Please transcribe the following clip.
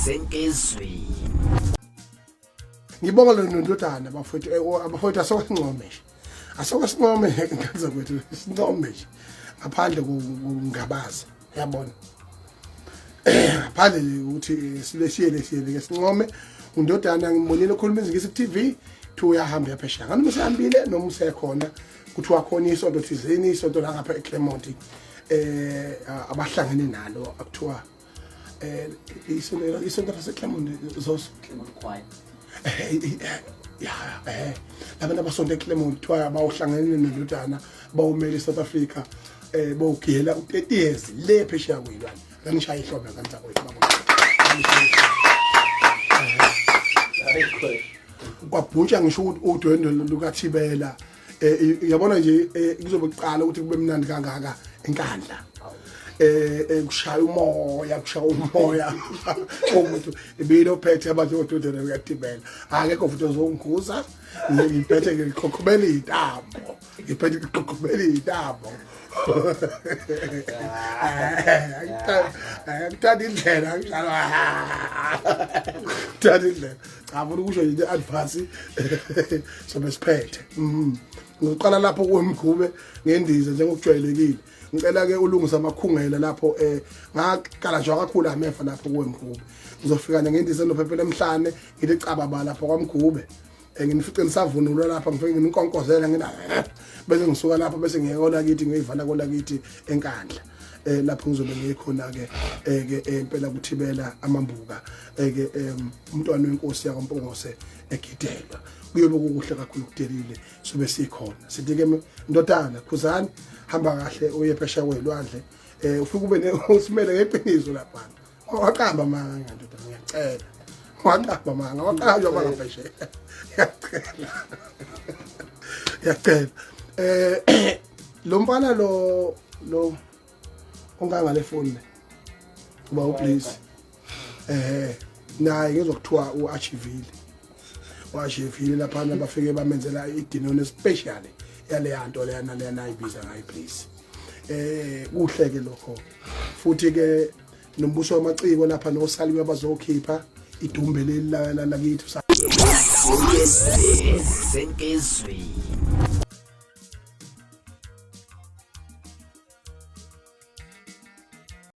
Senkizwi. Ngibonga lo ndodana bafowethu, abafowethu asokasincome nje. Asokasincome ngane zakwethu, sincome nje. Ngaphandle kokungabaza, yabona. Ngaphandle nje ukuthi sileshiyele siyele ke sincome undodana ngimbonile okhuluma izingisi ku TV kuthiwa uyahamba uyaphesheya. Noma usehambile noma usekhona kuthiwa khona isonto thizeni isonto la ngapha eClermont abahlangene nalo akuthiwa isonto laseClermont zoso Clermont Choir. Ya, labantu abasonto eClermont kuthiwa bawuhlangene nendodana bawumele iSouth Africa bawugiyela u30 years le phesheya kwelwane. Nganishaya ihlombe ngane zakwethu baba. Kwabhuntsha ngisho udwendwe lukaThibela. Uyabona nje, kuzobe kuqala ukuthi kube mnandi kangaka eNkandla. Kushaya umoya, kushaya umoya. Umuntu ibilo phethe abantu odwendwe lukaThibela. Akekho futhi ozongikhuza. Ngiphethe ngikhokhobela intambo. Ngiphethe ngikhokhobela intambo. Angithanda indlela ngidlala. Ngithanda indlela. Cha, funa ukusho nje advance sobe siphethe. Ngiqala lapho kuMgube ngendiza njengokujwayelekile. Ngicela ke ulungisa amakhungela lapho ngaqala nje kakhulu amefa lapho kuMgube. Ngizofika nje ngendiza enophephela emhlane ngithi caba ba lapho kwaMgube. Nginifice nisavunulwa lapha ngifike nginkonkozela ngina bese ngisuka lapho bese ngiyekola kithi ngiyivala kola kithi eNkandla. Lapho ngizobe ngikhona ke ke impela kuthibela amambuka ke umntwana wenkosi yakwaMpungose egidelwa. Kuyobe kukuhle kakhulu kudelile sobe sikhona. Sithi ke ndodana khuzani hamba kahle uye phesheya kwelwandle, ufike ube usimele ngeqiniso lapha. Waqamba amanga ndodana, ngiyacela. Waqamba amanga, waqanjwa amanga phesheya. Ngiyacela. Ngiyacela. Lo mfana lo onganga le phone le. Uba uPlease. Naye ngizokuthiwa uachievile. Uachievile lapha bafike bamenzela idinoni special yale yanto leyana leyana ayibiza ngayo please. Kuhle ke lokho. Futhi ke nombuso wamaciko lapha nosaliwe abazokhipha idumbe leli la lakithi. Senkizwi.